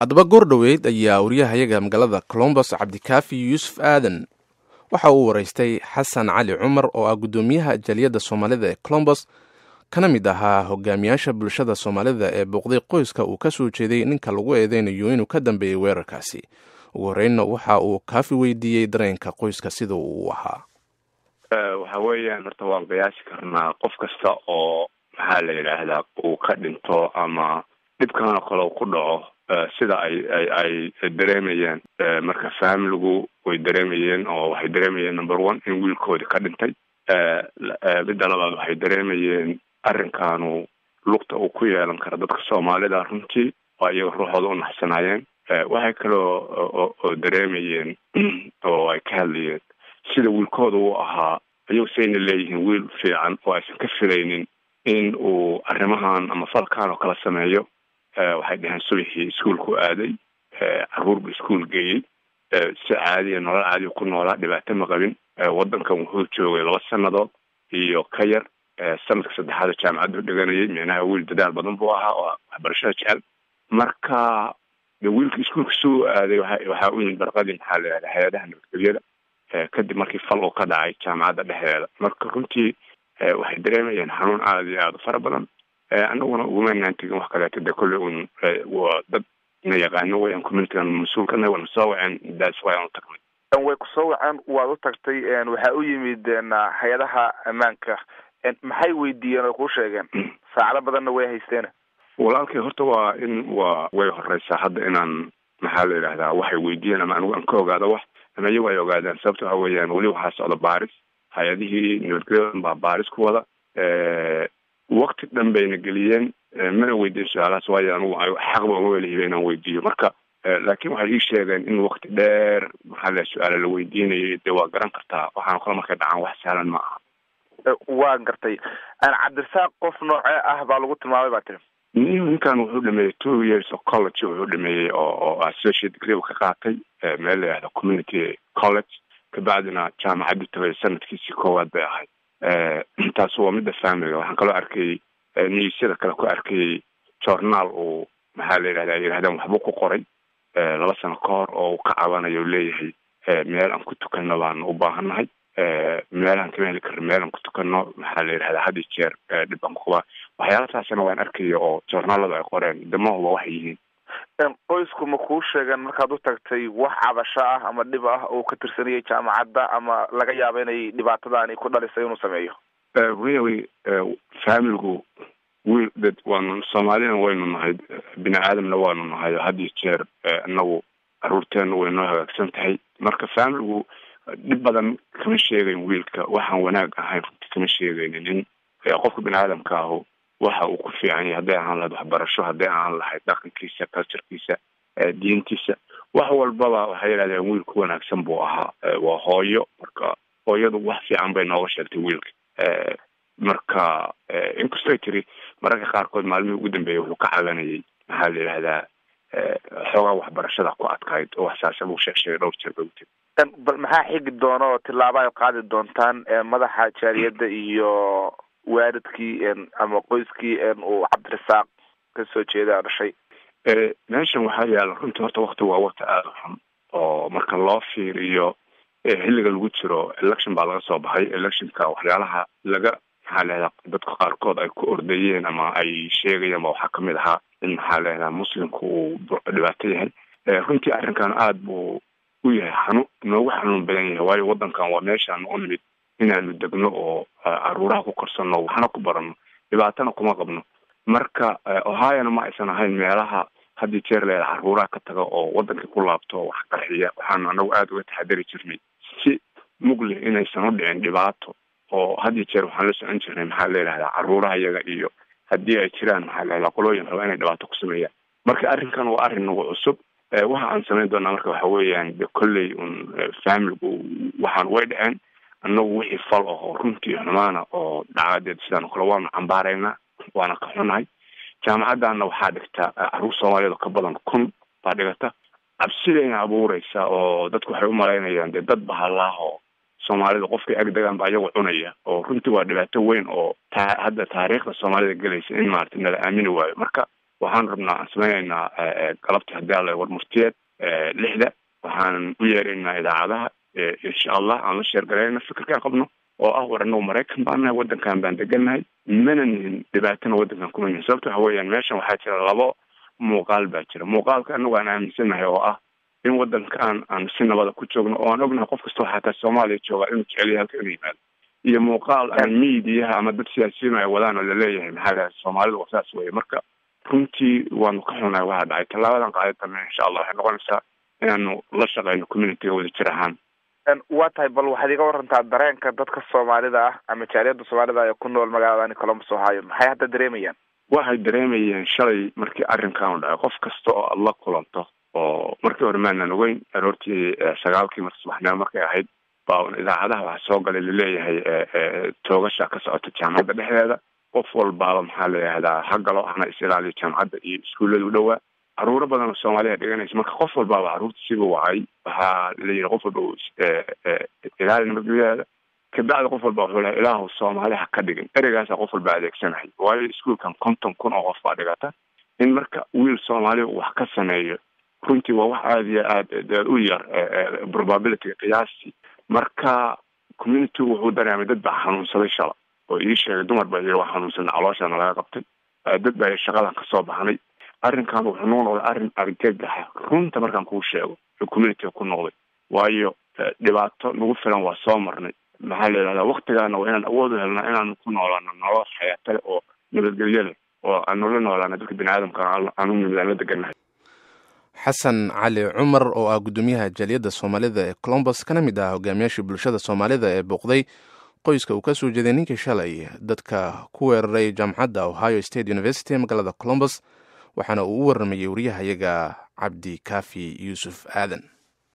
Haddaba goor dhoweyd ayaa wariyahayaga magaalada Colombos, Cabdikaafi Yuusuf Aadan, waxa uu waraystay Xasan Cali Cumar oo ah guddoomiyaha jaaliyadda Soomaalida ee Colombos, kana mid ahaa hogaamiyaasha bulshada Soomaalida ee booqday qoyska uu ka soo jeeday ninka lagu eedeynayo inuu ka dambeeyey weerarkaasi. Ugu horreynna waxa uu Kaafi weydiiyey dareenka qoyska sida uu ahaa. Waxa weeyaan, horta waan qiyaasi karnaa qof kasta oo, maxaa la yidhaahdaa, uu ka dhinto ama dhibkan oo kale ku dhaco sida ay dareemayaan. Marka familigu way dareemayeen oo waxay dareemayeen, number one, in wiilkoodi ka dhintay. Midda labaad, waxay dareemayeen arrinkaanu lugta uu ku yeelan karo dadka Soomaalida runtii, oo iyaga ruuxooda u naxsanaayeen. Waxay kaloo oo dareemayeen oo ay ka hadlayeen sida wiilkooda uu ahaa, iyagu sayna leeyihiin wiil fiican oo aysan ka filaynin in uu arrimahan ama falkan oo kala sameeyo. Waxay dhaheen subaxii iskuolku aaday, caruur buu iskuol geeyey, si caadiya, nolol caadiya ku noolaa, dhibaato ma qabin. Waddankan wuxuu joogay 2 sanadood iyo ka yar, sanadka saddexaad jaamacaddu dhiganayay. Micnaha wiil dadaal badan buu ahaa oo waxbarashada jecel. Marka de wiilka iskuolka suu aaday, waxaa u yimid barqadii, maxaa la yidhahda, hay-adaha nabadgelyada, kadib markii fal uu ka dhacay jaamacadda dhexdeeda. Marka runtii waxay dareemayeen xanuun aada iyo aada u fara badan. Anaguna ugumanaan tegin wax kaleeto, de kolley un waa dad na yaqaano wayaan, communitygan mas-uulkana wana soo waceen, daas wayaan u tagnay. Way ku soo waceen, waad u tagtay, waxaa u yimid hay-adaha ammaanka. Maxay weydiiyeen oo kuu sheegeen? Saacado badanna way haysteen. Walaalkay, horta waa in waa way horeysaa hadda inaan, maxaa la yidhahdaa, waxay weydiiyeen ama anigu aan ka ogaado wax ama iyagu ay ogaadaan. Sababta waxa weeyaan, weli waxaa socda baaris, hay-adihii nabadgelyadan baa baaris ku wada. Wakti dhan bayna geliyeen, mana weydiin su-aalahaas, waayo anigu xaqba uma welihiba inaan weydiiyo. Marka laakiin waxay ii sheegeen in wakti dheer, maxaa la, su-aala la weydiinayay. Dee waa garan kartaa, waxaan kale markay dhacaan wax sahlan ma aha. Waa gartay. Cabdirasaaq qof noocee ah baa lagu tilmaamay baa tiri? Ninkan wuxuu dhameeyey 2 years of college, wuxuu dhameeyey oo associate degree ka qaatay meel la yihahdo community college. Kabacdina jaamacaddu tagay, sanadkiisii koowaad bay ahayd. Taas waa midda familiga. Waxaan kaloo arkayay newsyada kale ku arkayay journal uu, maxaa la yidhahda, ay yidhahdeen waxbuu ku qoray 2 sano ka hor oo uu ka cabanayo, leeyahay meel aan ku tukano baan u baahannahay, meelaan kama heli karno meel aan ku tukano, maxaa la yidhahdaa, had iyo jeer dhib baan ku qabaa. Waxyaalahaasina waan arkaya oo journaaladu ay qoreen, damahuba waxay yihiin. Qoysku ma kuu sheegeen markaad u tagtay wax cabasho ah ama dhib ah oo ka tirsanayay jaamacadda ama laga yaabo inay dhibaatadaani ku dhalisay inuu sameeyo? Really, familigu wiil dad waanu, Soomaalina waynu nahay, bini aadamna waanu nahay, oo had iyo jeer inagu caruurteenu way noo hagaagsan tahay. Marka familigu dhib badan kama sheegayn wiilka, waxaan wanaag ahayn runti kama sheegaynin. In qofka bini aadamka ahu waxa uu ku fiican yahay, hadday ahaan lahayd waxbarasho, hadday ahaan lahayd dhaqankiisa, culturekiisa, diintiisa, wax walbaba, waxay yidhahdeen wiilku wanaagsan buu ahaa. Waa hooyo, marka hooyadu wax fiican bay nooga sheegtay wiilka. Marka inkastoo tiri mararka qaarkood maalmihii ugu dambeeyay wuxuu ka cabanayay, maxaa la yidhahdaa, xoogaa waxbarashada ku adkayd oo waxsaasa buu sheeg sheegay, dhowr jeer bay u tiri. Bal maxaa xigi doona oo tillaabo ay qaadi doontaan madaxa jaaliyadda iyo waalidkii ama qoyskii uu Cabdirasaaq kasoo jeeda dhashay? Meeshan waxaa yaala runtii, horta wakti waa wakti aada u xun oo marka loo fiiriyo xilliga lagu jiro. Election baa laga soo baxay. Electionka waxyaalaha laga, maxaa leedaha, dadka qaarkood ay ku ordayeen ama ay sheegayeen ba waxaa kamid ahaa in, maxaa leedaha, Muslimku uu dhibaato yahay. Runtii arrinkan aada buu u yahay xanuun, noogu xanuun badan yahay, waayo waddankan waa meeshaan u nimid inaanu degno oo caruuraha ku korsanno, waxna ku baranno, dhibaatana kuma qabno. Marka Ohiona ma aysan ahayn meelaha haddii jeer leeda caruuraha ka taga oo wadankii ku laabto wax qarxiya. Waxaanu anagu aada uga taxadari jirnay si mugle inaysan u dhicin dhibaato, oo had iyo jeer waxaan la socon jirnay, maxaa la yidhahdaa, caruuraha iyaga iyo haddii ay jiraan, maxaa la yidhahdaa, qolooyin raba inay dhibaato ku sameeyaan. Marka arrinkan waa arrin nagu cusub. Waxa aan samayn doonaa marka waxa weeyaan, de kolley un familigu waxaan way dhaceen, annagu wixii fal ahoo runtii xumaana oo dhacadeed sidaan oo kale waanu cambaaraynaa, waana ka xunahay. Jaamacaddaana waxaa dhigta caruur Soomaaliyeed oo ka badan 1000 baa dhigata. Cabsidayna abuureysa oo dadku waxay umalaynayaan dee dad bahalaahoo Soomaalida qofkay ag degaan ba ayagu cunaya, oo runtii waa dhibaato weyn oo ta hadda taariikhda Soomaalida gelaysa in maarata nala aamini waayo. Marka Waxaan rabnaa aan sameynaynaa galabta haddii alla war muftiyeed 6da, waxaan u yeeraynaa idaacadaha insha Allah, aan la sheergalayna fikirkaan qabno oo ah war anagu Maraykan baan nahay, waddankan baan degannahay, mana nihin dhibaatana waddankan kuma nihin. Sababta waxa weeyaan meeshan waxaa jira labo muuqaal baa jira. Muuqaalka anagu aan aaminsanahay oo ah in waddankan aan si nabada ku joogno oo aan ognahay qof kastoo xataa Soomaaliya jooga inuu jecel yahay halka inuu yimaado, iyo muuqaal ama miidiyaha ama dad siyaasiyiin ay wadaan oo laleeyahay maxaa lahay Soomaalidu waa saas weye. Marka runtii waanu ka xunahay waxaa dhacay. Tallaabadan qaadi darna insha Allah waxay noqonaysaa inaanu la shaqeyno communityga wada jir ahaan. Waa tahay, bal waxaad iga warantaa dareenka dadka Soomaalida ah ama jaaliyadda Soomaalida ee ku nool magaaladani Columbus, Ohio, maxay hadda dareemayaan? Waxay dareemayeen shalay markii arrinkan dhacay, qof kasta oo aada la kulanto oo markii hore maanan ogeyn, aroortii 9kii marka subaxnimo markay ahayd baa idaacadaha waxaa soo galay laleeyahay toogasha ka socota jaamacadda dhexdeeda. Qof walbaaba maxaa la yidhahdaa ha galo hana is ilaaliyo jaamacadda iyo iskuullada u dhowaa, caruuro badan oo Soomaaliya dhiganaysa. Marka qof walbaaba carruurta siba wacay, waxaa la yidhi qof walba ilaali nabadgelyadeeda. Kabacdi qof walba wuxuu lahay ilaahu Soomaali ha ka dhigin, ereygaasa qof walba adeegsanahay, waayo iskuulkan 50,000 oo qof baa dhigata. In marka wiil Soomaaliya wax ka sameeyo runtii waa wax aada iyo aad u yar probabilityga qiyaastii. Marka communitygu wuxuu dareemay dad baa xanuunsaday shala oo ii sheegay, dumar baa yiri waa xanuunsanay, calooshana laga qabtay, dad baa shaqadan kasoo baxnay. Arrinkan wuxuu noo noqday arrin argagaxa runta markaan kuu sheego communityga ku noqday, waayo dhibaato nagu filan waa soo marnay. Maxaa la yidhahdaa waktigaana waa inaan awood u helnaa inaanu ku noolaano nolol xayaata leh oo nabadgelyo leh oo aanu la noolaano dadka bini aadamka aanu nimid la degannahay. Xasan Cali Cumar oo ah guddoomiyaha jaaliyadda Soomaalida ee Columbus, kana mid ah hogaamiyaashii bulshada Soomaalida ee booqday qoyska uu ka soo jeeday ninkii shalay dadka ku weeraray jaamacadda Ohio State University ee magaalada Columbus, waxaana uu u waramayey wariyahayaga Cabdi Kaafi Yuusuf Aadan.